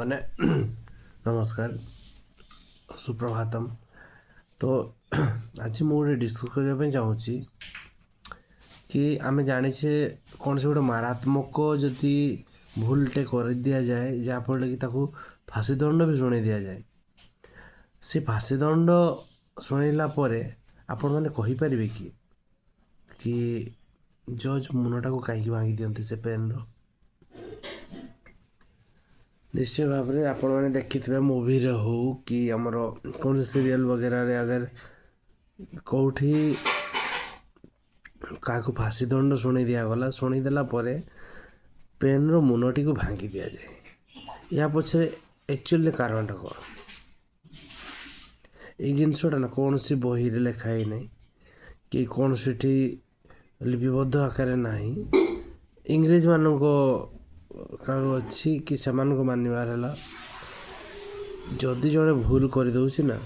ମାନେ ନମସ୍କାର, ସୁପ୍ରଭାତମ। ତ ଆଜି ମୁଁ ଗୋଟେ ଡିସ୍କସ୍ କରିବା ପାଇଁ ଚାହୁଁଛି କି ଆମେ ଜାଣିଛେ, କୌଣସି ଗୋଟେ ମାରାତ୍ମକ ଯଦି ଭୁଲଟେ କରିଦିଆଯାଏ, ଯାହାଫଳରେ କି ତାକୁ ଫାଶୀ ଦଣ୍ଡ ବି ଶୁଣେଇ ଦିଆଯାଏ, ସେ ଫାଶୀ ଦଣ୍ଡ ଶୁଣେଇଲା ପରେ ଆପଣମାନେ କହିପାରିବେ କି କି ଜଜ୍ ମୁନଟାକୁ କାହିଁକି ଭାଙ୍ଗି ଦିଅନ୍ତି ସେ ପେନ୍ର? ନିଶ୍ଚୟ ଭାବରେ ଆପଣମାନେ ଦେଖିଥିବେ, ମୁଭିରେ ହଉ କି ଆମର କୌଣସି ସିରିଏଲ୍ ବଗେରାରେ, ଅଗର କେଉଁଠି କାହାକୁ ଫାଶୀ ଦଣ୍ଡ ଶୁଣେଇ ଦିଆଗଲା, ଶୁଣେଇ ଦେଲା ପରେ ପେନ୍ର ମୁନଟିକୁ ଭାଙ୍ଗି ଦିଆଯାଏ। ଏହା ପଛରେ ଆକ୍ଚୁଆଲି କାରଣଟା କ'ଣ? ଏଇ ଜିନିଷଟା ନା କୌଣସି ବହିରେ ଲେଖା ହେଇନାହିଁ କି କୌଣସିଠି ଲିପିବଦ୍ଧ ଆକାରରେ ନାହିଁ। ଇଂରେଜମାନଙ୍କ କାଳରୁ ଅଛି କି ସେମାନଙ୍କ ମାନିବାର ହେଲା, ଯଦି ଜଣେ ଭୁଲ କରିଦେଉଛି ନା,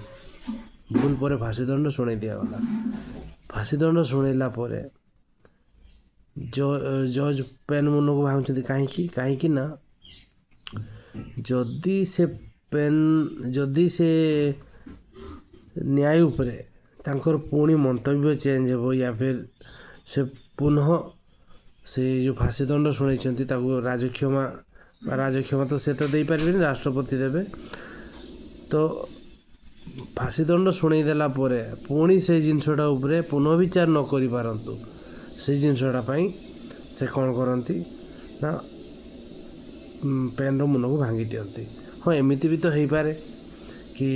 ଭୁଲ ପରେ ଫାଶୀ ଦଣ୍ଡ ଶୁଣେଇ ଦିଆଗଲା, ଫାଶୀ ଦଣ୍ଡ ଶୁଣେଇଲା ପରେ ଜଜ୍ ପେନ୍ ମୁନକୁ ଭାଙ୍ଗୁଛନ୍ତି କାହିଁକି? କାହିଁକି ନା ଯଦି ସେ ପେନ୍, ଯଦି ସେ ନ୍ୟାୟ ଉପରେ ତାଙ୍କର ପୁଣି ମନ୍ତବ୍ୟ ଚେଞ୍ଜ ହେବ, ୟା ଫିର୍ ସେ ପୁନଃ ସେ ଯେଉଁ ଫାଶୀ ଦଣ୍ଡ ଶୁଣେଇଛନ୍ତି ତାକୁ ରାଜକ୍ଷମା ବା ରାଜକ୍ଷମା ତ ସେ ତ ଦେଇପାରିବେନି, ରାଷ୍ଟ୍ରପତି ଦେବେ। ତ ଫାଶୀ ଦଣ୍ଡ ଶୁଣେଇ ଦେଲା ପରେ ପୁଣି ସେଇ ଜିନିଷଟା ଉପରେ ପୁନଃବିଚାର ନ କରିପାରନ୍ତୁ, ସେଇ ଜିନିଷଟା ପାଇଁ ସେ କ'ଣ କରନ୍ତି ନା ପେନ୍ର ମୁନକୁ ଭାଙ୍ଗି ଦିଅନ୍ତି। ହଁ, ଏମିତି ବି ତ ହେଇପାରେ କି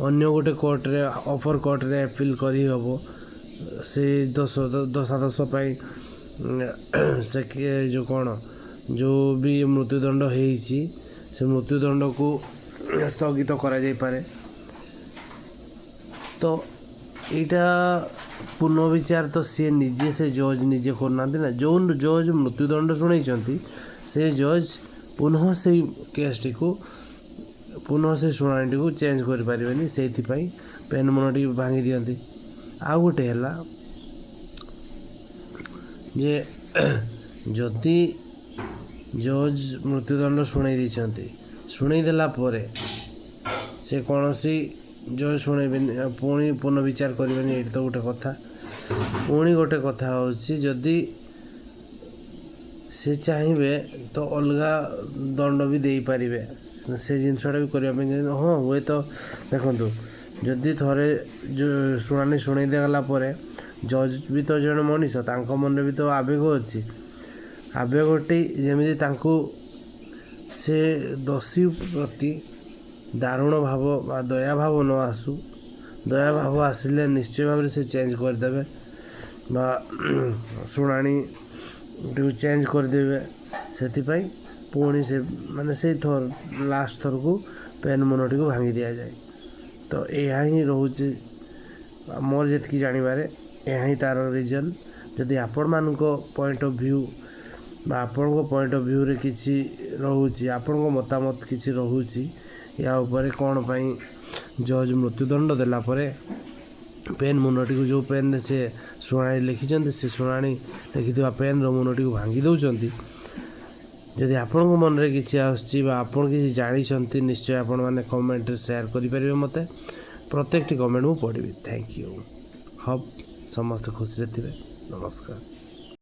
ଅନ୍ୟ ଗୋଟେ କୋର୍ଟରେ, ଅପର କୋର୍ଟରେ ଆପିଲ୍ କରିହେବ, ସେ ଦୋଷ ଦୋଷାଦୋଷ ପାଇଁ ସେ ଯେଉଁ କ'ଣ ଯେଉଁ ବି ମୃତ୍ୟୁଦଣ୍ଡ ହେଇଛି, ସେ ମୃତ୍ୟୁଦଣ୍ଡକୁ ସ୍ଥଗିତ କରାଯାଇପାରେ। ତ ଏଇଟା ପୁନଃବିଚାର ତ ସିଏ ନିଜେ, ସେ ଜଜ୍ ନିଜେ କରୁନାହାନ୍ତି ନା। ଯେଉଁ ଜଜ୍ ମୃତ୍ୟୁଦଣ୍ଡ ଶୁଣେଇଛନ୍ତି, ସେ ଜଜ୍ ପୁନଃ ସେଇ କେସ୍ଟିକୁ, ପୁନଃ ସେ ଶୁଣାଣିଟିକୁ ଚେଞ୍ଜ କରିପାରିବେନି। ସେଇଥିପାଇଁ ପେନ୍ ମୁନଟି ଭାଙ୍ଗି ଦିଅନ୍ତି। ଆଉ ଗୋଟେ ହେଲା ଯେ ଯଦି ଜଜ୍ ମୃତ୍ୟୁଦଣ୍ଡ ଶୁଣେଇ ଦେଇଛନ୍ତି, ଶୁଣେଇ ଦେଲା ପରେ ସେ କୌଣସି ଜଜ୍ ଶୁଣେଇବେନି, ପୁଣି ପୁନଃବିଚାର କରିବେନି। ଏଇଠି ତ ଗୋଟେ କଥା। ପୁଣି ଗୋଟେ କଥା ହେଉଛି, ଯଦି ସେ ଚାହିଁବେ ତ ଅଲଗା ଦଣ୍ଡ ବି ଦେଇପାରିବେ, ସେ ଜିନିଷଟା ବି କରିବା ପାଇଁ। ହଁ, ହୁଏତ ଦେଖନ୍ତୁ, ଯଦି ଥରେ ଯେଉଁ ଶୁଣାଣି ଶୁଣେଇ ଦିଆଗଲା ପରେ ଜଜ୍ ବି ତ ଜଣେ ମଣିଷ, ତାଙ୍କ ମନରେ ବି ତ ଆବେଗ ଅଛି। ଆବେଗଟି ଯେମିତି ତାଙ୍କୁ ସେ ଦୋଷୀ ପ୍ରତି ଦାରୁଣ ଭାବ ବା ଦୟା ଭାବ ନ ଆସୁ। ଦୟା ଭାବ ଆସିଲେ ନିଶ୍ଚୟ ଭାବରେ ସେ ଚେଞ୍ଜ କରିଦେବେ ବା ଶୁଣାଣିଟିକୁ ଚେଞ୍ଜ କରିଦେବେ। ସେଥିପାଇଁ ପୁଣି ସେ ମାନେ ସେଇ ଥର, ଲାଷ୍ଟ ଥରକୁ ପେନ୍ ମୁନଟିକୁ ଭାଙ୍ଗି ଦିଆଯାଏ। ତ ଏହା ହିଁ ରହୁଛି ମୋର ଯେତିକି ଜାଣିବାରେ, ଏହା ହିଁ ତା'ର ରିଜନ୍। ଯଦି ଆପଣମାନଙ୍କ ପଏଣ୍ଟ ଅଫ୍ ଭ୍ୟୁ ବା ଆପଣଙ୍କ ପଏଣ୍ଟ ଅଫ୍ ଭ୍ୟୁରେ କିଛି ରହୁଛି, ଆପଣଙ୍କ ମତାମତ କିଛି ରହୁଛି ୟା ଉପରେ, କ'ଣ ପାଇଁ ଜଜ୍ ମୃତ୍ୟୁଦଣ୍ଡ ଦେଲା ପରେ ପେନ୍ ମୁନଟିକୁ, ଯେଉଁ ପେନ୍ରେ ସେ ଶୁଣାଣି ଲେଖିଛନ୍ତି, ସେ ଶୁଣାଣି ଲେଖିଥିବା ପେନ୍ର ମୁନଟିକୁ ଭାଙ୍ଗି ଦେଉଛନ୍ତି, ଯଦି ଆପଣଙ୍କ ମନରେ କିଛି ଆସୁଛି ବା ଆପଣ କିଛି ଜାଣିଛନ୍ତି, ନିଶ୍ଚୟ ଆପଣମାନେ କମେଣ୍ଟରେ ସେୟାର କରିପାରିବେ ମୋତେ। ପ୍ରତ୍ୟେକଟି କମେଣ୍ଟ ମୁଁ ପଢ଼ିବି। Thank you. Hope ସମସ୍ତେ ଖୁସିରେ ଥିବେ। ନମସ୍କାର।